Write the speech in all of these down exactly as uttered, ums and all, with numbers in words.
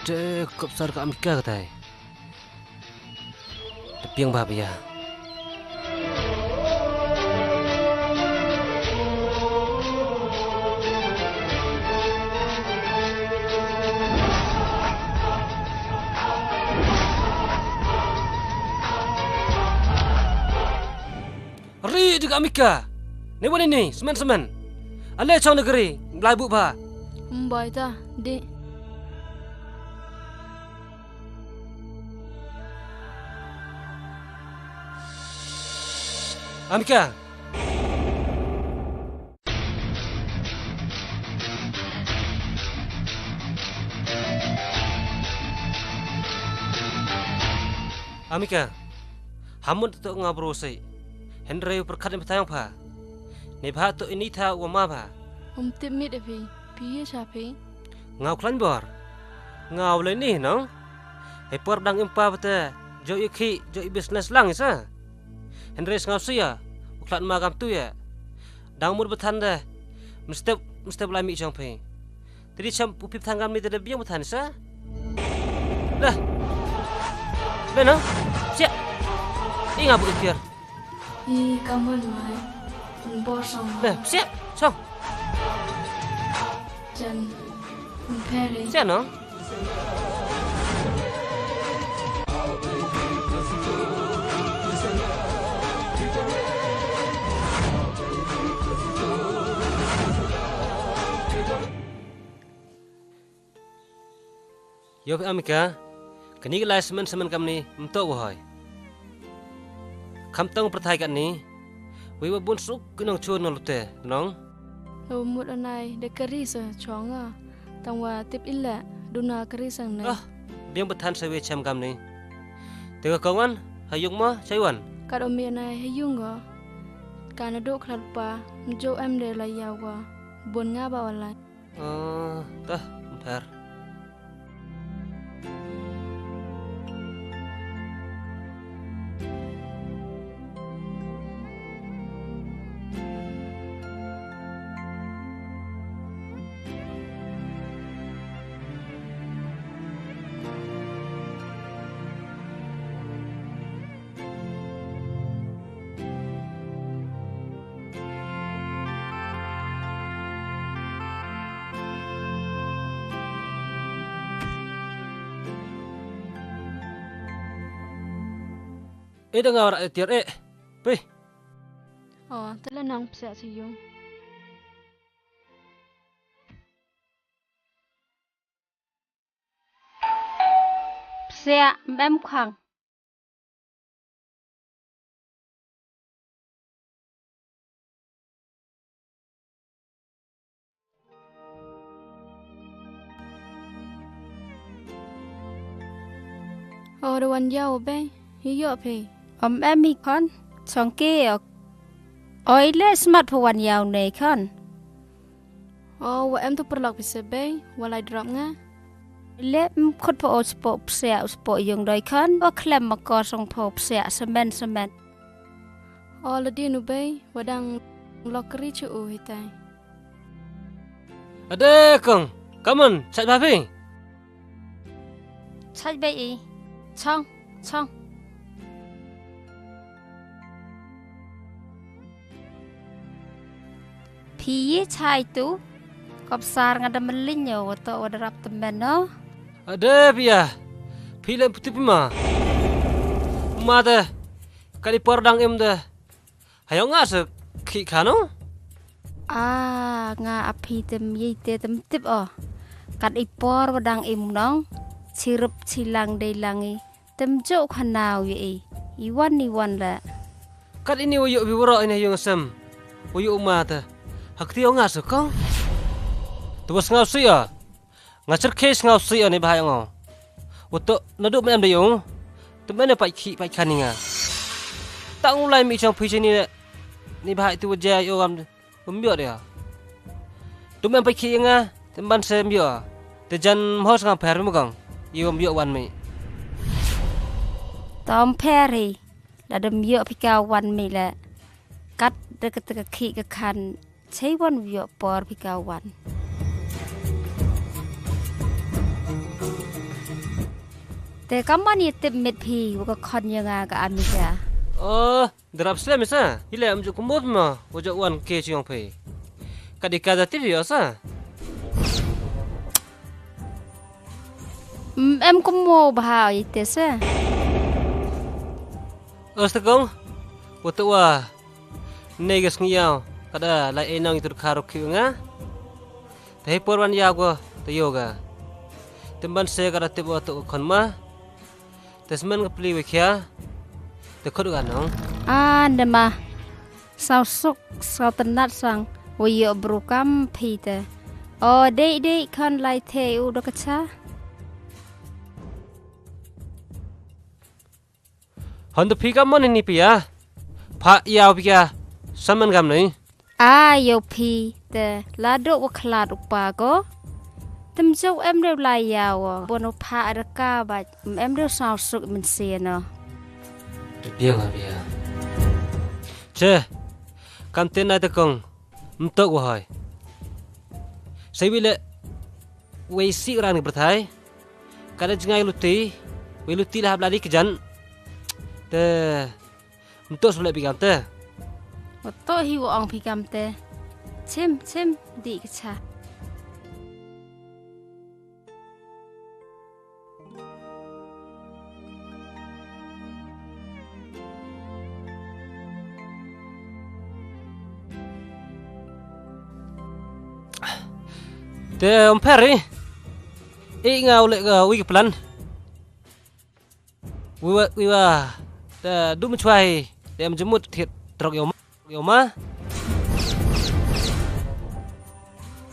Te kop sar ka Amika katai. Te piang ba pia. Ri di ka Amika. Ni wani ni, semen semen. Ale chong negeri, belai bu ba. Mbai ta, di. Amika. Amika. Hamut to nga bro sei. Hynrei u pyrkhat ni btang pha. Ni bha to ini tha wa ma bha. Um tip mit phi. Phi ye cha phi. Nga u khlaiñ bor. Nga u lei ni nong. Hei por dang im pa bte. Jo i khi, jo i business lang isa. Hynrei sngaw sia. U khlad ma gam tu ya. Dang mut bthan de. Mstep, mstep lai mi chong phi. Tadi cham pu pip thang gam ni tadi biang bthan sa. Dah. Beno. Siap. Inga bu ikhtiar. I kamal mai. Bor song. Dah, siap. Song. Jan. Peri. Siap no. Yow phi Amika, kani ka lai semen semen kamni mto wa hoi. Kam tong pyrthai katni, wi wa bun suk ki nong chun nong lute, nong. Lo mut anai de kari sa chong a, tang wa tip ila duna kari sang nai. Ah, biang bthan sa wi chem kamni. Te ka kong wan, ha yung mo, chai wan. Kat omi anai ha yung go. Ka na duk khlad pa, mjo em de la yaw go. Bun nga ba wa lai. Ơ, tah, mpher. Eh, da nga wara eh tiar eh. Pih. Oh, te la nang psiah sha yung. Psiah, mem khang. O da wan ïaw bei, hi ïoh phi. Om em hi khon, chong ke ok. Oi le smat pha wan ïaw nei khon. O wa em tu pyrlok phi se bei, wa lai drop nga. Le em khot pha o spo psiah, o spo yung doi khon, o khlem ma ko song pha psiah semen semen. O la di nu bei, wa dang lok kri chu u hitai. Ade kong, come on, chai ba phi. Chai bei i. Chong, chong. Phi ye chai tu. Kop sar nga da melin yo, wa to wa da rap temen no. Ade phi ya. Phi lem puti phi ma. Ma de. Kali por dang em de. Hayo nga se khi kha no? Ah, nga aphi tem ye te tem tip o. Kat i por wa dang im nong. Chirup chilang dei lang i. Tem jo khanaw ye i. I wan i wan le. Kat ini wa yu bi woro ini yung sem. Wa yu ma te. Hak ti o nga se kong. Tu wa sngaw si o. Nga cherkhei sngaw si ani bahai ngo. Uto nadu me em de yung. Tu me ne pai khi pai khani nga. Ta ngu lai mi chang phi chini ne. Ni bahai tu wajai o gam. Um biot ya. Tu me em pai khi nga. Tem ban se biot. Te jan mhos nga pher mi gong. Yu biot wan mi. Tom pher hi. Lada ym ïoh phi ka wan mi le. Kat da ka, da ka khih ka khan. Chei wan ym ïoh por phi ka wan. Te kam ban ïa tip miet phi wa ka khon ïa nga ka Amika. Oh, drap slem sa. Hi leh em ju kumut ma wa ju wan ke jong phi. Ka dei ka da tip ïa sa. Mm, em kumut bha ïa te sa. Os te kong. Wa te wa. Nei ga sngi ïaw ka da lai ei nong i tur kha ruk ki nga. Te hei por wan ïaw ko te ïoh ga. Te ban se ka da tip wa to khon ma. Te smen ka pli wa khia. Te khot ga nong. Ah, ne ma. Saw suk, saw tenat sang. Wa ïoh bru kam phi te. O dei dei khon lai the u do ka cha. Hon da phi ka mon ni pia. Pha ïaw pia. Saman gam ni. A ïoh phi te la do wa khlat u pa ko. Tem jo em rew la ïaw. Bon u pha ra ka ba em rew saw suk men se no. Pia nga pia. Che. Kam te na te kong. Mtok wa hoi. Sai wi le. Wei si ran ni berthai. Kada jngai luti, wei luti lah belari kejan. Te, mtos boleh pigam te. Oto hi wa ong pigam te. Chim, chim, di kecha. Te om pher i. I nga u leh ka wi ka plan. Wi wa, wi wa. Te dum chwai. Te em jemut thiet trok yoma. Yoma.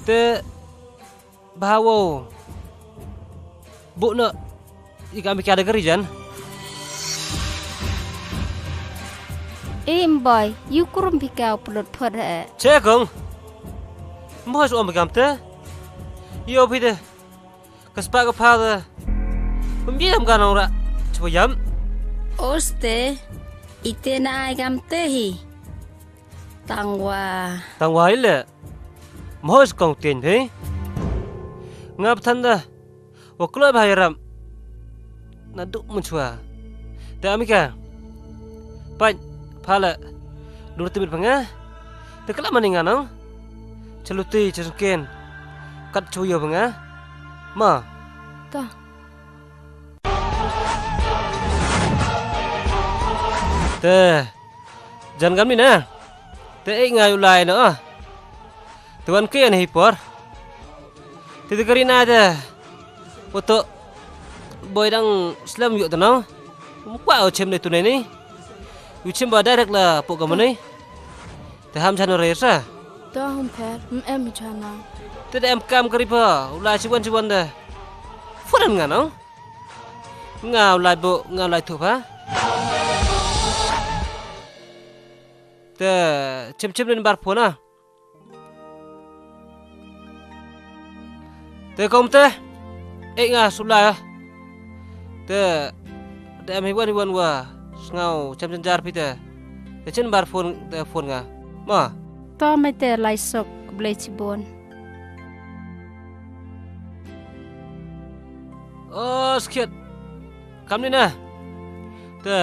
Te Bahawo. Buk no. Ika mi kada gari jan. Eh, mbai, yu kurum pika upload pod he. Che kong. Mbai su om pika te. Yo pide. Kaspa ka pha te. Pembi dam ka nong ra. Chuba yam. Oste. Ite na ai kam te hi. Tangwa. Tangwa ile. Mhos kong tien phi. Ngap than da. Wa kloi bha yaram. Na duk mun chwa. Te amika. Pait. Phala. Dur timit panga. Te kala mani nganong. Chaluti chasungken. Kat chuyo panga. Ma. Ta. Te. Jan kan mina. Te ei ngai u lai no. Te wan ke an hi por. Te te kari na te. Oto. Boy dang slem yuk te no. Kwa o chem ne tu ne ni. U chem ba direct la pok ka mane. Te ham chan re sa. To hum pher, m em chan na. Te em kam kari pa. U lai chiwan chiwan de. Furan nga no. Nga u lai bo, nga u lai tu pa. Te chim chim nin bar phone a. Te kom te. Eh nga sula. Te te em hiwan hiwan wa. Sngau chim chim jar phi te. Te chin bar phone te phone nga. Ma. To me te lai sok blei chibon. Oh skit. Kam ni na. Te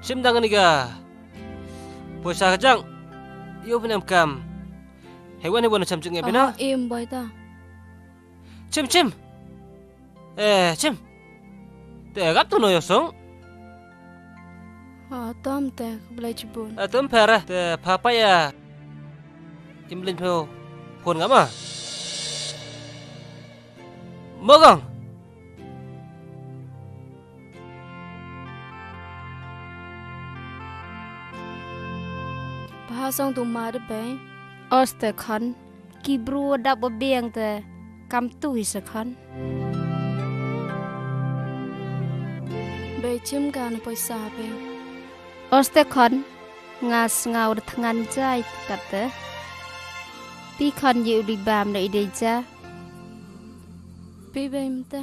chim dang ni ga. Poisa ka jang. Yu pinem kam. Hewan hewan cham ching ya pina. Im bai ta. Chim chim. Eh chim. Te gap tu no yosong. Ah tom te blai chibun. Ah tom pera te papa ya. Im blin pho. Phone ngama. Mogang. Pha song tu ma de bai. Os te khon ki bru dap ba biang te kam tu hi se khon. Bai chim kan poisa bai. Os te khon nga sngaw de thngan jai kat te. Pi khon ye u di bam de i de ja. Pi bai mta.